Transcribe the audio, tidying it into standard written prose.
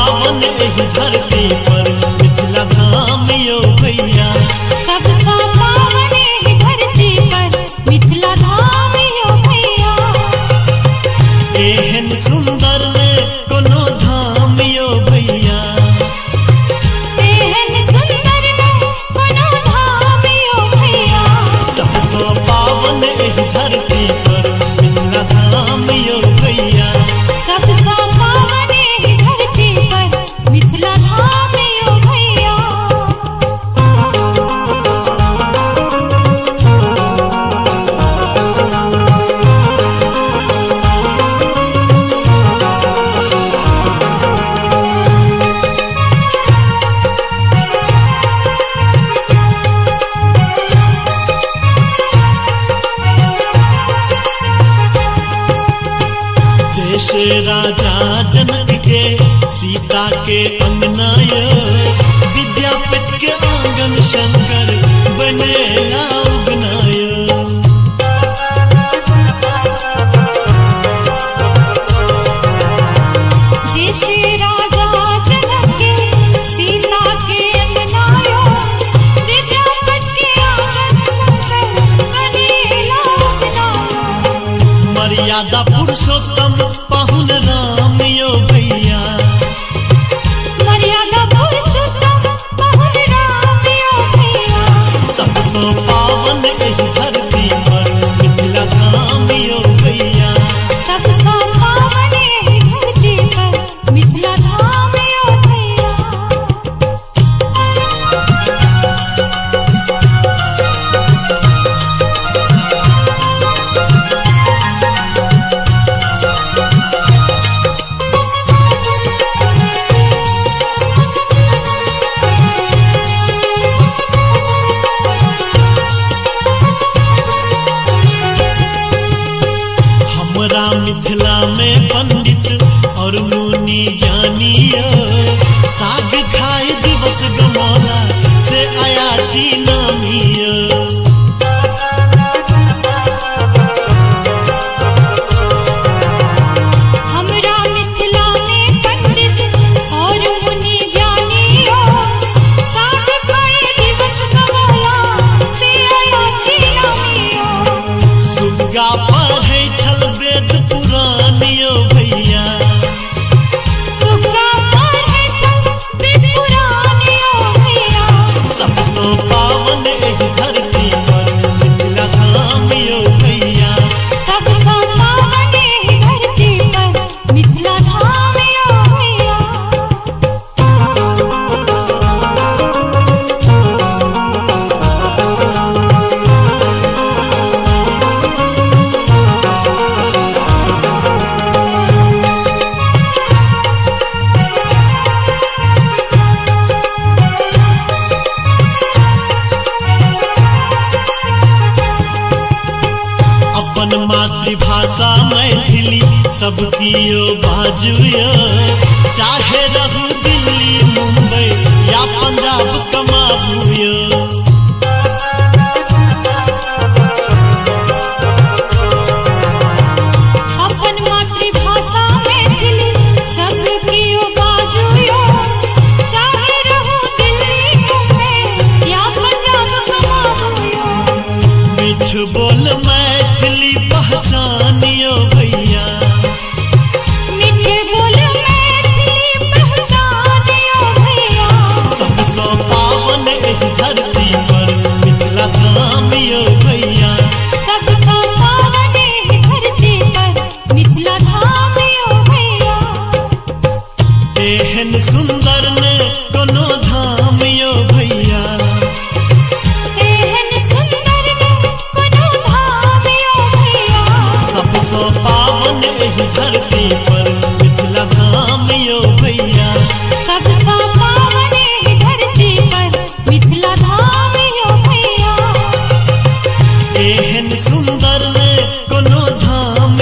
पावन एहि धरती पर मिथिला धाम यो भैया। सबसँ पावन एहि धरती पर मिथिला धाम यो भैया। एहन सुंदर ने कोनो धाम यो भैया। एहन सुंदर ने कोनो धाम यो भैया। सबसँ पावन एहि धरती पर मिथिला धाम यो भैया। सबसँ पावन एहि धरती पर मिथिला धाम यो भैया। देश राजा जनक के सीता के अंगनाय, विद्यापति के आंगन शंकर बनेला उगनाय। देश राजा जनक के सीता के अंगनायो, विद्यापति के आंगन शंकर बनेला उगनायो। मर्यादा पुरुषोत्तम पाहुन राम यो भैया। मर्यादा पुरुषोत्तम पाहुन राम यो भैया। सबसँ पावन एहि धरती पर मिथिला धाम यो भैया। सबसँ पावन एहि धरती पर मिथिला धाम यो भैया। हमरा मिथिला में पंडित और मुनि ज्ञानी यो, साग खाए दिवस गमौला से आयाची नामी यो। हमरा मिथिला में पंडित और मुनि ज्ञानी हो, साग खाए दिवस गमौला से अयाची नामी हो। सुग्गा पढ़ै छल वेद पुराण यो भैया। सुग्गा पढ़ै छल वेद पुराण यो भैया। सबसँ पावन एहि धरती पर मिथिला धाम यो भैया। सबसँ पावन एहि धरती पर मिथिला धाम यो भैया। अपन मातृभाषा मैथिली सब कियो बाजू यो, चाहे रहू दिल्ली मुंबई या पंजाब कमाबू यो। अपन मातृभाषा मैथिली सब कियो बाजू यो, चाहे रहू दिल्ली मुंबई या पंजाब कमाबू यो। मिठ बोल मैथिली पहचानियो भैया। मिठ बोल मैथिली पहचानियो भैया। सबसँ पावन एहि धरती पर मिथिला धाम यो भैया। सबसँ पावन एहि धरती पर मिथिला धाम यो भैया। एहन सुंदर ने कोनो धाम यो भैया। एहन सुंदर ने कोनो धाम यो भैया। सबसँ पावन एहि धरती पर मिथिला धाम यो भैया। सबसँ पावन एहि धरती पर मिथिला धाम यो भैया। एहन सुंदर ने कोनो धाम